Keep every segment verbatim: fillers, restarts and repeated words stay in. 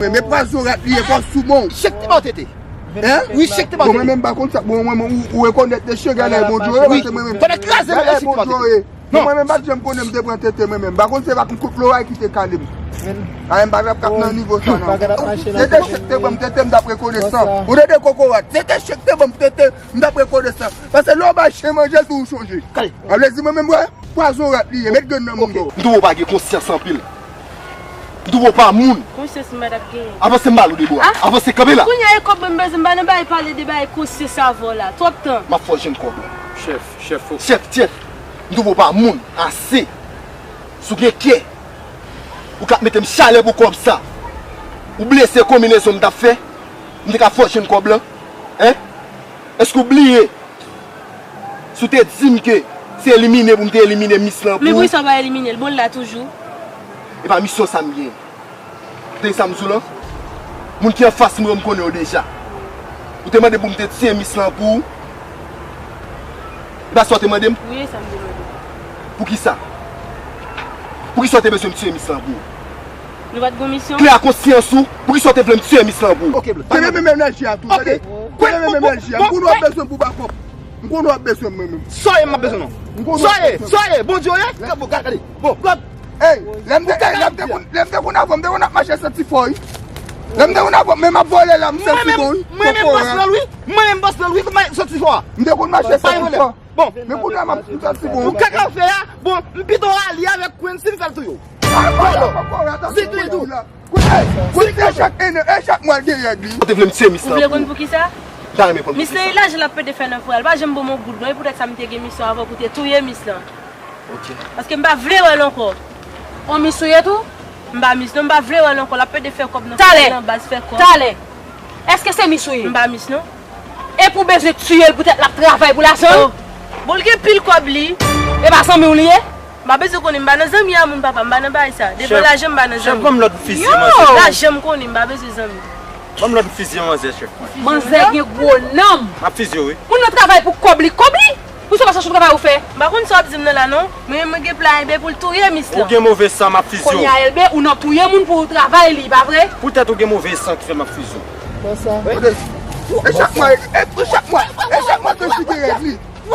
Men pwazon rat li ye, fò sou bon. Chèk te ba w tete. Hein? Wi, chèk te ba w tete. Bon, mwen menm pa konn sa. Bon, mwen, mwen, ou, ou rekonèt de chèk, gade, bon Dye, wi, paske mwen menm. Pandan kraze m, gade, chèk te ba w tete. Non. Mwen menm pa t janm konnen m te pran tete mwen menm. Pa konn se pa kout loray ki te kale m. Ay, m pa t ap kap nan nivo sa, non. Se te chèk te ban m tete, m t ap rekonesan. Ou tande kokorat? Se te chèk te ban m tete, m t ap rekonesan. Paske lè w bay chen manje, tou ou chonje. Kale. A vle di mwen menm, wè, pwazon rat li ye, met grenn nan moun do. M twouve w pa gen konsyans anpil. M twouve w pa moun. Konsyans m pa t ap genyen. Avanse m pale w de bò a. Ah? Avanse kanpe la. Kounye a e kòb mwen bezwen, m pa nan bagay pale de bagay konsyans avè w la. Twòp tan. M ap fè w jwenn kòb la. Chèf, chèf, fò. Chèf, chèf. M twouve w pa moun ase. Si w gen kè, ou ka mete m chalè pou kòb sa. Ou blese konbinezon m t ap fè. M te ka fè w jwenn kòb lan. Hein? Èske w bliye? Si w te di m ke se elimine pou m te elimine mis lan pou ou. Men poukisa w pa elimine l? Bon, l la toujou. E pa misyon sa m gen. Ou tande sa m di w lan? Moun ki anfas mwen yo, m konnen yo deja. Ou te mande pou m te tiye mis lan pou ou. E pa sa w te mande m? Wi, e sa m te mande w. Poukisa? Poukisa w te bezwen m tiye mis lan pou ou? Nou pa t gon misyon. Klè a konsyans ou, poukisa w te vle m tiye mis lan pou ou? Ok, Blòd. Se menm menm enèji a tou, tande. Se menm menm enèji a. M konn w ap bezwen m pou bakòp. M konn w ap bezwen m mwen menm. Sa w ye m ap bezwen non. M konn w ap bezwen m. Sa w ye, sa w ye, Bondye w ye? Gade, gade. Bon, Blòd. Ey, lè m te, lè m te konn, lè m te konn avè w, m te konn ap mache santi fò, wi. Lè m te konn avè w, men m ap vole la, m santi bon, wi. Mwen menm bòs lan, wi. Mwen menm bòs lan, wi, m santi fò. M te konn mache santi fò. Bon. Men kounye a m ap santi bon. Pou kaka w fè a, bon, m pito ale avèk Quincy, m fè l touye w. Kokorat, ap di tou. Kounye a, echak, echak mwen gen règ li. Ou te vle m tiye mis lan pou ou. Ou vle konn poukisa? M ta renmen konn poukisa. Mis lan e lajan l ap pede fè nan frè a. L pa janm ban m yon goud non, e poutèt sa m te gen misyon avè w pou te touye mis lan. Ok. Paske m pa vle wè l ankò. On mis ou ye tou? M pa mis non, m pa vle wè l ankò. L ap pede fè kòb nan frè l nan baz fè kòb. Talè. Èske se mis ou ye? M pa mis non. Epi w bezwen tiye l poutèt l ap travay pou lajan l? Oh. Bon, l gen pil kòb li. E pa zanmi w li ye? M pa bezwen konnen, m pa nan zanmi a moun papa, m pa nan bagay sa. Devan lajan m pa nan zanmi. Chèf, ban m lòd fizye manzè. Lajan m konnen, m pa bezwen zanmi. Ban m lòd fizye manzè, chèf mwen. Manzè gen gwo nanm. M ap fizye w, wi. Moun nan travay pou kòb li, kòb li. Pou sa w pa chache yon travay ou fè. M pa konn sa w ap di m nan la non. Mwen menm mwen gen plan Elbe pou l touye mis lan. Ou gen move san, m ap fizye w. Kounye a Elbe, ou nan touye moun pou travay li, pa vre? Poutèt ou gen move san ki fè m ap fizye w. Konsa. E chak mwa, e, e chak mwa, e chak mwa ke si gen règ li. Ou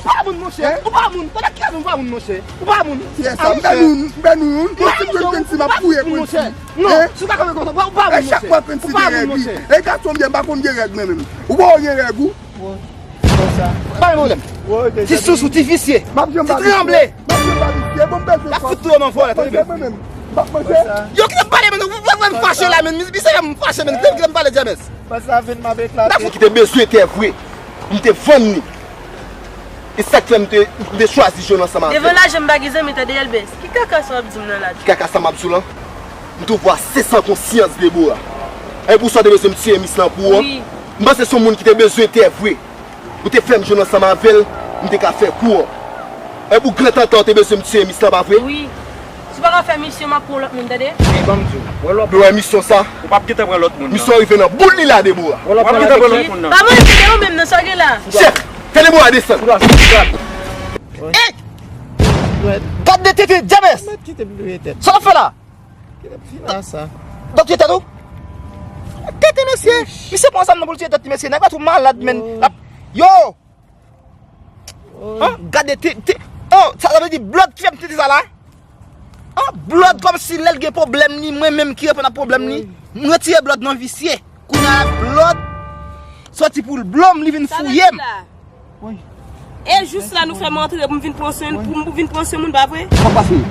pa moun monchè, ou pa moun, tande ki ou pa moun monchè, ou pa moun. Kiyès sa? M bè nou, m bè nou youn, konsi m jwenn Quincy m ap fouye Quincy. Non, si w ta konn konsa, ou pa moun monchè. E chak mwa Quincy gen règ li. E gason m byen, m pa konn gen règ mwen menm. Ou pa gen règ ou? Bon, konsa. Pa gen pwoblèm. Ti sousou, ti visye, ti tranble. L ap fout tou yo nan vòlè, tande byen. Yo kite m pale, men, ou wè m fache la, men, misye fè m fache, men, kite m pale, James. Gason ki te bezwen tè vre, m te vann li. E sa k fè m te, m te chwazi jwenn ansanm avè l. Devan lajan m pa gen zanmi, tande Elbès. Ki kaka sa w ap di m nan la? Ki kaka sa m ap di w lan? M twouve w ase san konsyans, Debora. E pou sa w te bezwen m tiye mis lan pou ou an? Wi. M panse se yon moun ki te bezwen tè vre. Ou te fè m jwenn ansanm avè l, m te ka fè kou an. E pou gran tanta w te bezwen m tiye mis lan, pa vre? Wi. Si w pa ka fè misyon, m ap pran lòt moun, tande? Ey, ban m di w. Wè lòt. Ou wè misyon sa? Ou p ap gentan pran lòt moun nan. Misyon an rive nan bout li la, Debora. Wè lòt. W ap gentan pran lòt moun nan. Pa mwen, se ou menm nan, sa w gen la? Chèf, fè Debora desann. Ey! Gad de tete, James! Sa w ap fè la? Donk, tiye tèt ou? Tete, mesye! Misye pran zam nan pou l tiye tèt li, mesye. Nèg la tou malad, men. Yo! An, gade te, te, oh, sa, sa vle di Blood ki fè m tete sa la? An, Blood kòmsi lè l gen pwoblèm li, mwen menm ki reponn ak pwoblèm li. M retire Blood nan visye. Kounye a Blood soti pou l blòm, li vin fouye m. E jis la nou fè m antre pou m vin pran swen, pou m vin pran swen moun, pa vre? Sa k pase?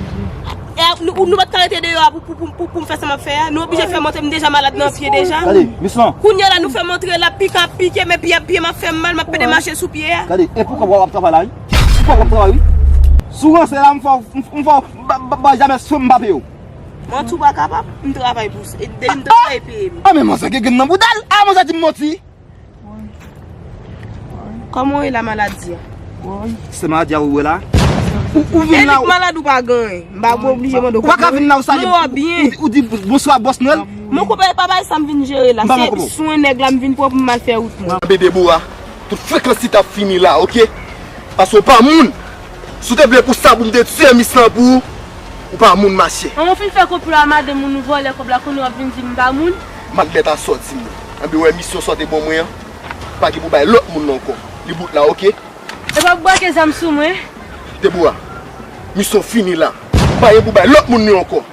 E nou, nou pa t ka rete deyò a pou, pou, pou, pou, pou m fè sa m ap fè a. Nou oblije fè m antre, m deja malad nan pye deja. Gade, misyon. Kounye a la nou fè m antre la, pik ap pike, men pye, pye m ap fè m mal, m ap pede mache sou pye a. Gade, e pou kòb w ap travay la, wi. Pou kòb w ap travay, wi. Si w ranse la, m fè w, m, m fè w, ba, ba, ba, James fè m pa peye w. Mwen tou pa kapab, m travay pou, e depi m travay peye m. A, men manzè gen grenn nan bouda l. A, manzè di m manti. Kòman w ye la, maladi a? Se maladi a ou wè la? Ou, ou vin la, ou malad ou pa gen anyen. M pa oblije mande w. Ou pa ka vin la, ou salye. Ou di bonswa bòs Nwèl. Mon konpè, pa bay sa m vin jere la. Se swen nèg la m vin pran pou m al fè wout mwen. Tande Debora, tout frekans li t ap fini la, oke? Paske w pa moun. Si w te vle pou sa, pou m te tiye mis lan pou ou, Ou pa moun, masye. An, ou fin fè konplo a madanm moun, ou vòlè kòb la, kounye w ap vin di m pa moun. Mat bèt a sòti mwen. Anben wè misyon sa w te ban mwen an. Pa gen pou bay lòt moun nan ankò. Li bout la, oke? E pa pou brake zam sou mwen. Deboura, misyon fini la. Pa gen pou bay lòt moun li ankò.